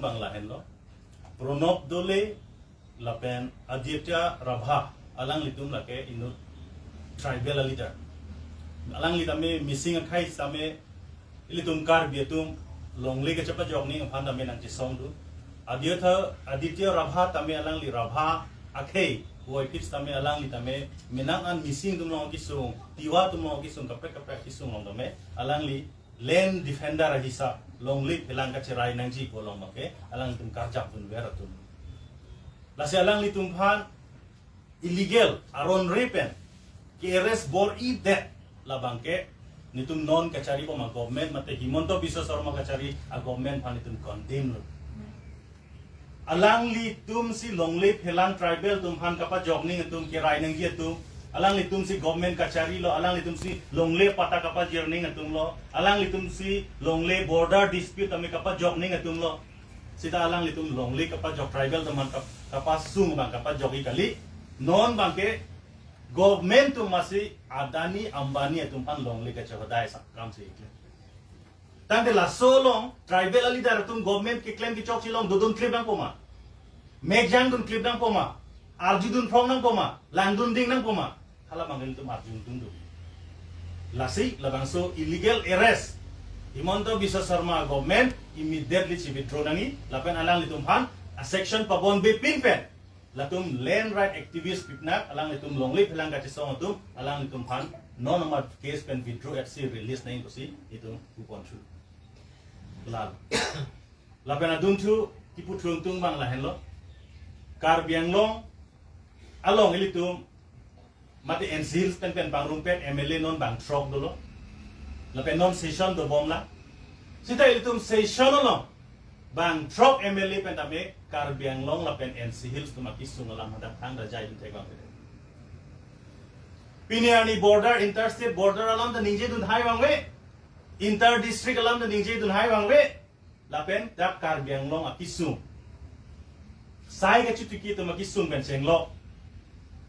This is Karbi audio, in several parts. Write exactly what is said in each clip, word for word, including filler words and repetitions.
bang lahenlo. Pranab Doley lapen Aditya Rabha, alanglitum lake inut tribal a leader. Alangli tame Mising akhei tame ilitum Karbi atum longle kachepajok ning aphan tame nangchesong do. Aditya, Aditya Rabha tame alangli Rabha akhei puvoiphit tame alangli tame menang an Mising atum along akesung, Tiwa atum along akesung, kaprek kaprek akesung along tame alangli land defender ahisap longle phelang kacherai nangji pu along abangke alangtum karjap dunver atum. Lasi alanglitum aphan illegal aron re pen ke-arrest bor-idet labangke netum non kachari bom a-government mate Himanta Biswa Sarma kachari a-government aphan netum condemn lo. Alanglitum si longle phelang tribal atum aphan kapajok ning atum, kerai nangji atum. Alanglitum si government kachari lo, alanglitum si longle patta kapajir ning atum lo, alanglitum si longle border dispute tame kapajok ning atum lo. Sita alanglitum longle kapajok tribal atum aphan kap-, kapasung abang kapajok-i kali. Non abangke government atum masi Adani Ambani atum aphan longle kachehodai sa kam si ikle. Tangte laso along tribal a leader atum government keklem kechokche along dodun klip nangpo ma? Mekjang dun klip nangpo ma? Arju dun phrong nangpo ma? Langdun ding nangpo ma? Hala abang ilitum arju dun do. Lasi labangso illegal arrest Himanta Biswa Sarma government immediately chi-withdraw nangji lapen alanglitum aphan a-sanction pabonbe pin pen latum land right activist pipnak alanglitum longle phelang kachesong atum alanglitum aphan non amat case pen withdraw etsi release nangji pusi itum puponthu. Lal. Lapen adunthu kipu thungtung abang lahenlo. Karbi Anglong along ilitum mate N C Hills pen pen pangrumpet M L A non bang throk dolo. Lapen non session dobom la. Sita ilitum session along bang throk M L A pen tame Karbi Anglong lapen N C Hills atum akesung alam hadak thangta jaidun thek abang. Pini arni border, interstate border alam ta ningje dun hai abang ave. Inter district alam ta ningje dun hai abang ave. Lapen dak Karbi Anglong akesung, sai kachotiki atum akesung pen chenglok.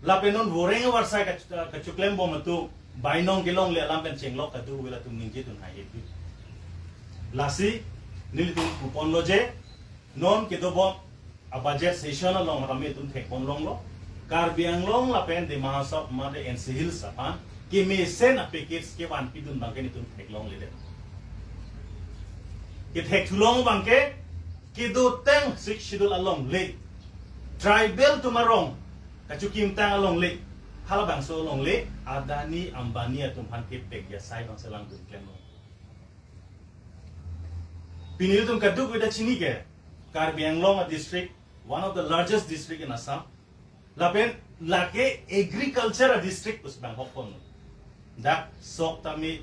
Lapen non voreng avarsai kach-, kachoklem bom atum, bainong kelongle alam pen chenglok kadokave latum ningje dun hai hepi. Lasi nelitum puponlo je, non kedobom a-budget session along tame itum thekpon longlo. Karbi Anglong lapen Dima Hasao mate N C Hills aphan kemesen a-package kevanpi dun abangke netum theklongledet. Kethek thulong abangke kedotang Sixth Schedule alongle, tribal atum arong kachokimtang alongle, halabangso alongle Adani Ambani atum aphan kepek ya sai bangselang dun klemlo. Pini itum kadokave ta chini ke, Karbi Anglong a-district, one of the largest district in Assam. Lapen lake agriculture a-district pusi bang hokpon. Dak sok tame,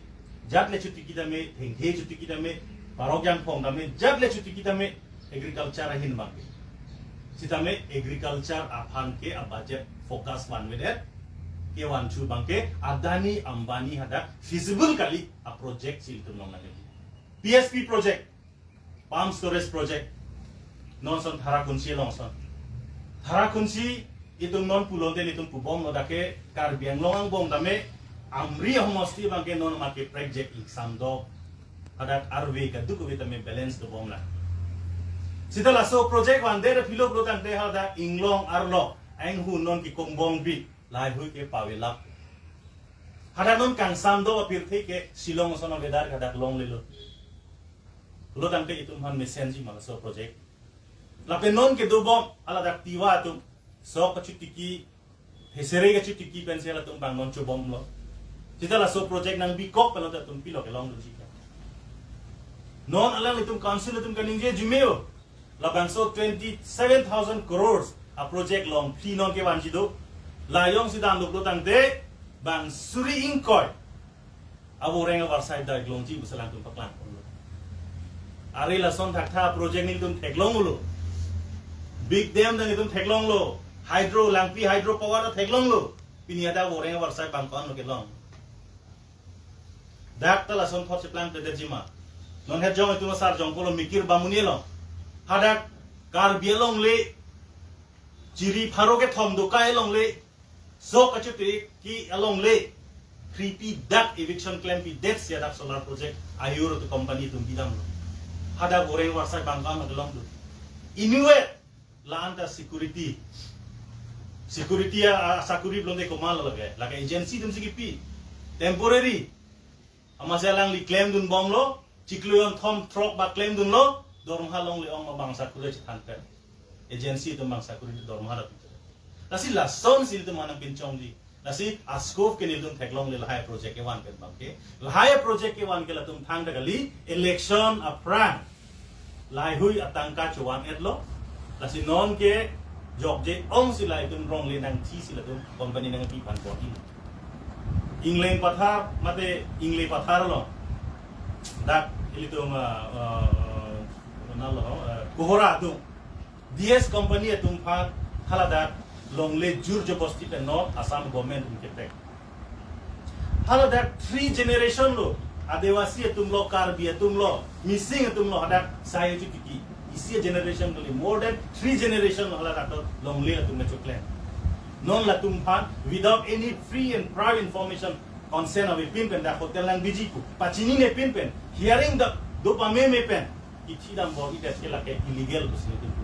jat le chotiki tame, thengthe chotiki tame, parok jangphong tame, jat le chotiki tame, agriculture ahin abangke. Sitame agriculture aphan ke a-budget focus vanvedet, kevanthu abangke Adani Ambani hadak feasible kali a-project si itum long nangji. P S P project, pump storage project, non ason Tharakhunchi along ason. Tharakhunchi itum non pulote itum pubomlo, dak ke Karbi Anglong angbong tame Amri ahomosti abangke non amat keprekjek ingsam do. Hadak arve kadokave tame balance dobom la. Sita laso project vandet aphi lo pulo tangte hadak inglong arlo, ainghu non kekongbong pi, laheihui ke pavelap. Hadak non kangsam do apirthe ke Shillong ason a-weather hadak longlelo. Pulo tangte itum aphan mesenji ma laso project. Lapen non kedobom hala dak Tiwa atum sok kachotiki, thesere kachotiki pensi latum bang non chobomlo. Sita laso project nangbikok pen latum pilo kelongdunji ke. Non alanglitum council atum kaningje jumeo. Labangso twenty seven thousand crores a-project longphli non kevanji do. La jongsi damlo pulo tangte bang suri ingkoi avoreng avarsai dak longji pusi alangtum paklang. Are lason thaktha project nelitum theklonglo. Big dam ta nelitum theklonglo. Hydro, Langpi hydro power ta theklonglo. Pini hadak avoreng avarsai bang ko-anlo kelong. Dak ta lason thot cheplangpledetji ma. Non het jong itum asar jong pulo Mikir Bamuni along. Hadak Karbi alongle, chiri pharo kethom dokai alongle, sok kachotiki alongle, khripi dak eviction klempidet si hadak solar project Ayur atum company atum bidamlo. Hadak avoreng avarsai bang ko-an kelong do. Inuit la-an ta security. Security a, a sakuri pulote komat lo lake. Lake agency atumsi kipi. Temporary. Amatsi alangli klemdunbomlo, chiklo jonthom throk ba klemdunlo, dormoha longle-ong ma bang sakuri chethan pen. Agency atum bang sakuri dormoha ta pi. Lasi lasonsi ilitum aphan nangpinchongji. Lasi a-scope ke nelitum theklongle lahai project kevan pen abangke. Lahai project kevan ke latum thangta kali election aphrang. Lahai hui atangka chovan-etlo. Lasi non ke jokje-ongsi lahai atum rongle nangthisi latum company nangpi aphan bor-i. Ingleng Pathar, mate Ingleng Pathar lo. Dak ilitum, ah, ah, ah, nalo, ah, Kohora atum. D S company atum aphan haladak longle jor jobosti pen non Assam government atum ketek. Haladak three generation lo, Adivasi atum lo, Karbi atum lo, Mising atum lo, hadak sai uju kiki. Isi generation kali, more than three generation lo haladak longle atum kechoklem. Non latum aphan, without any free and prior information, consent avepin pen dak hotel nangbiji pu. Pachinine pin pen, hearing dak do pameme pen. Ithi dam bor-idet ke lake illegal pusi nelitum pu.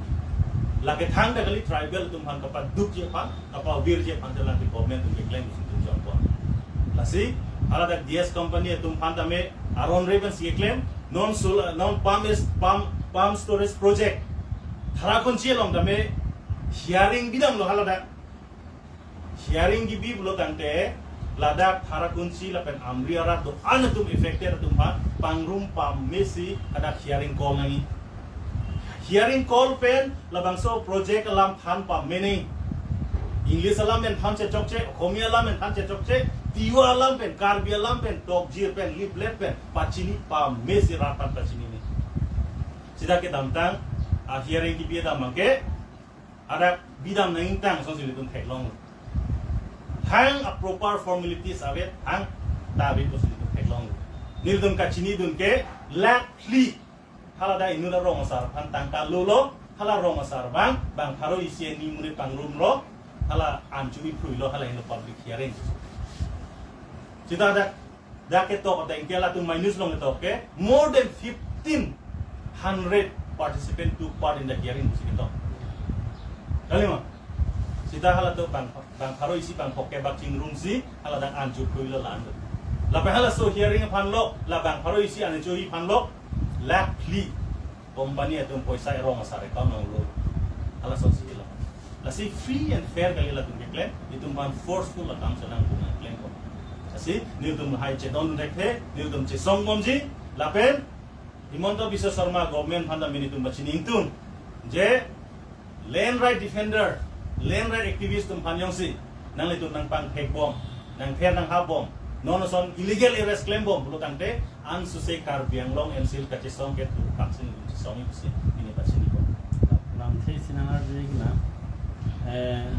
Lake thangta kali tribal atum aphan kapadukji aphan, kapavirji aphan te lake government atum keklem pusi nelitum jongpon. Lasi, haladak D S company atum aphan tame aron re pensi keklem, non sul-, non pump is, pump, pump storage project. Tharakunchi along tame hearing bidamlo haladak. Hearing kebi pulo tangte, ladak Tharakunchi lapen Amri arat do-an atum affected atum aphan pangrum pamesi hadak hearing call nangji. Hearing call pen labangso project alam than pameme nangji. English alam pen than chechokche, Okhomia alam pen than chechokche, Tiwa alam pen, Karbi alam pen, tokjir pen, leaflet pen, pachini pamesi rat aphan pachinine. Sita kedamtang, a-hearing kebi dam abangke, hadak bidam nangji tang asonsi nelitum theklong. Thang a-proper formalities ave, thangta ave pusi nelitum theklong. Nelitum kachinidun ke lakh phli. Haladak inut arong asar aphan tangka lolo, hala rong asar abang, bang pharo isi hini monit pangrumlo, hala an chovi phruilo, hala henlo public hearing. Sita dak dak ketok ateng ke latum minus along ketok ke more than fifteen hundred participant took part in the hearing pusi ketok. Kali ma? Sita haladak bang, bang pharo isi bang phongo kebak chingrumsi haladak an chovi phruilo la-an. Lapen halaso hearing aphan lo la bang pharo isi an chovi aphan lo lakh phli. Company atum poisa erong asar account nanglo. Hala asonsi lo. Lasi free and fair kali latum keklem, itum aphan forceful akam chenang puna klem ko. Lasi nelitum hai chedon thekthe, nelitum chesong bomji, lapen Himanta Biswa Sarma government aphan ta nelitum pachini ingtung. Je land right defender, land right activist atum aphan jongsi nanglitum nangpangthek bom, nangther nanghap bom, non ason illegal arrest klem bom pulo tangte, ansose Karbi Anglong M C L kachesong ke tu vaksin chesong isi ini vaksin ko. Lamthe isi nangarju ikna, eh,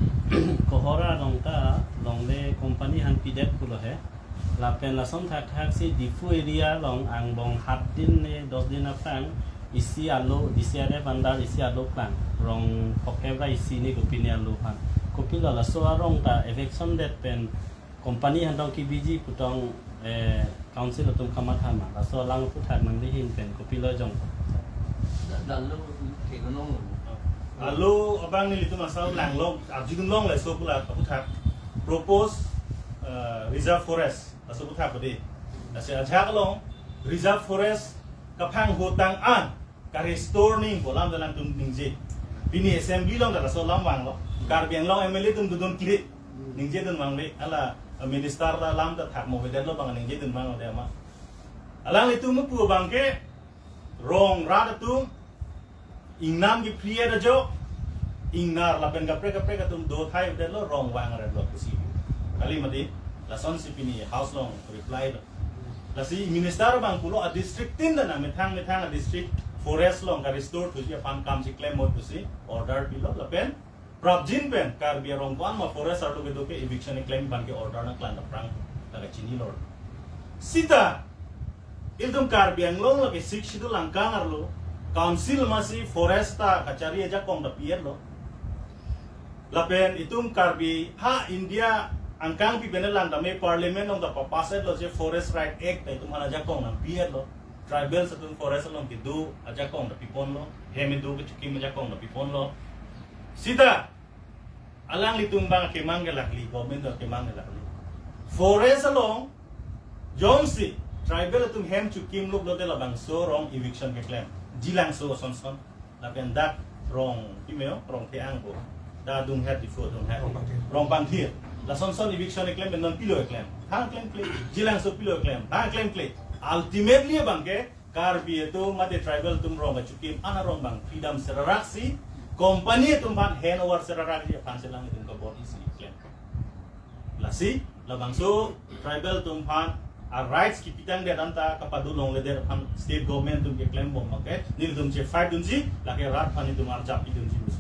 Kohora along ta longle company aphan pidet pulo he. Lapen lason thakthak si Diphu area along angbong hat din ne dos din aphrang isi alo D C R F under isi alo klang rong phongo kebra isi ni kopine alo aphan. Kopilo laso arong ta eviction det pen company aphan tong kebiji pu tong, eh, council atum kamatha ma. Laso alang aphuthak nangli ahin pen kopilo jong. Da-, dalo ke gunung. Alo abang nelitum asal langlong, arjudun longle so pula aphuthak. Propose, eh, reserve forest, laso aphuthak ko de. Lasi ajahak along reserve forest kaphang hotang an ka-restore nangji pu alam ta nangtum ningje. Pini assembly along ta laso alam vanglo. Karbi Anglong M L A atum dodun kli. Ningjedun vangve, hala minister ta alam ta thak mo, vedet lo bang ningjedun vanglo de ma. Alanglitum pu abangke rong rat atum ingnam kephri-et ajok, ingnar lapen kaprek kaprek atum dothai-et lo, rong vang-et lo pusi. Kali mati, lasonsi pini House along reply lo. Lasi minister abang pulo a-district tin ta nangmethang methang a-district forest along ka-restore thuji aphan kam chiklem mot pusi order pilo lapen prapjin pen Karbi arong ko-an ma forest arlo kedo ke eviction keklem aphan ke order nangklang aphrang ta kachinilo. Sita ilitum Karbi Anglong lake Sixth Schedule angkang arlo council masi forest ta kachari ajakong ta pi-et lo. Lapen itum Karbi ha India angkang pi pen lang tame parliament along ta pa-pass-et lo je Forest Right Act ta itum aphan ajakong nangpi-et lo. tribal atum forest along kedo ajakong ta piponlo, hem kedo kechikim ajakong ta piponlo. Sita alanglitum abang kemang ke lakli, government ta kemang ke lakli. Forest along jongsi tribal atum hem chikimlo pulote labangso rong eviction keklem. Jilangso ason son. Lapen dak rong, pi meo, rong Theang ko. Da Dungher, Diphu Dungher. Rongpangthir. Rongpangthir. Lason son eviction keklem, non pilo keklem. Thang klemkle, jilangso pilo keklem. Thang klemkle. Ultimately abang ke Karbi atum mate tribal atum rong kachikim an arong abang freedom seraraksi, company atum aphan hand over seraraksi aphan si alanglitum kabor isi keklem. Lasi labangso tribal atum aphan a rights kipitangdet anta kapado longledet aphan state government atum keklembom abang ke nelitum che fight dunji, lake rat aphan nelitum arjap pidunji.